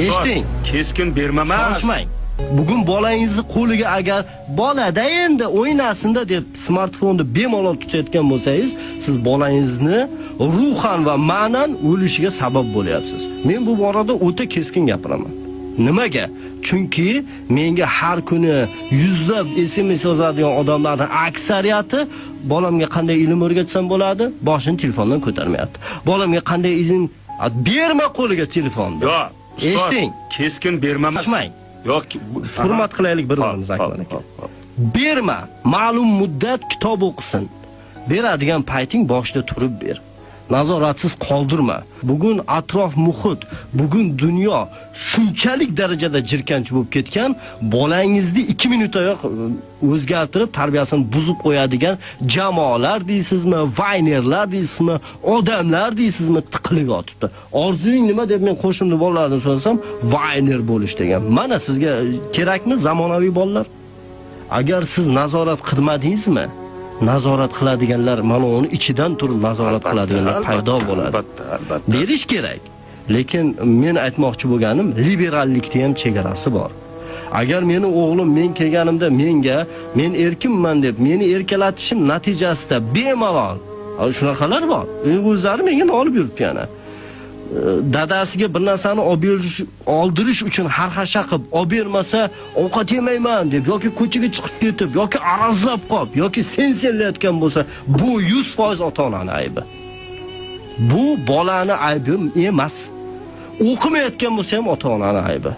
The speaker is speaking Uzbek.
Eshiting. Keskin bermamas. Shoshmang. Bugun bolangizni qo'liga agar bolada endi o'ynasinda deb smartfonni bemalol tutayotgan bo'lsangiz, siz bolangizni ruhan va ma'nan o'lishiga sabab bo'lyapsiz. Men bu borada o'ta keskin gapiraman. Nimaga? Chunki menga har kuni yuzlab SMS yozadigan odamlarning aksariyati bolamga qanday ilm o'rgatsam bo'ladi, boshini telefondan ko'tarmayapti. Bolamga qanday izn berma qo'liga telefonni. Yo'q. Ustoz, Eshiting. Keskin bermamas. Shoshmang. Yo'q. Hurmat qilaylik bir-birimizni, Akmal aka. Berma, ma'lum muddat kitob o'qisin. Beradigan payting boshida turib ber. Nazoratsiz qoldirma. Bugun atrof muhit, bugun dunyo shunchalik darajada jirkanch bo'lib ketgan, bolangizni 2 minutdayoq o'zgartirib, tarbiyasini buzib qo'yadigan jamoalar deysizmi, vaynerlar deysizmi, odamlar deysizmi, tiqilib yotibdi. Orzuying nima deb men qo'shimli bolalardan so'rasam, vayner bo'lish degan. Mana sizga kerakmi zamonaviy bolalar? Agar siz nazorat qilmadingizmi, nazorat qiladiganlar mana uni ichidan turib nazorat qiladiganlar paydo bo'ladi. Albatta, albatta. Berish kerak. Lekin men aytmoqchi bo'lganim, liberallikda ham chegarasi bor. Agar meni o'g'lim men kelganimda menga men erkinman deb meni erkalatishim natijasida bemalol, shunaqalar bor. O'zlari menga olib yuribdi yana. Dadasiga bir narsani olib berish, oldirish uchun harhasha qilib olib bermasa ovqat yemayman deb yoki ko'chaga chiqib ketib yoki arazlab qolib yoki sensellayotgan bo'lsa, bu 100% ota-onani aybi. Bu bolani aybi emas. O'qimayotgan bo'lsa ham ota-onani aybi.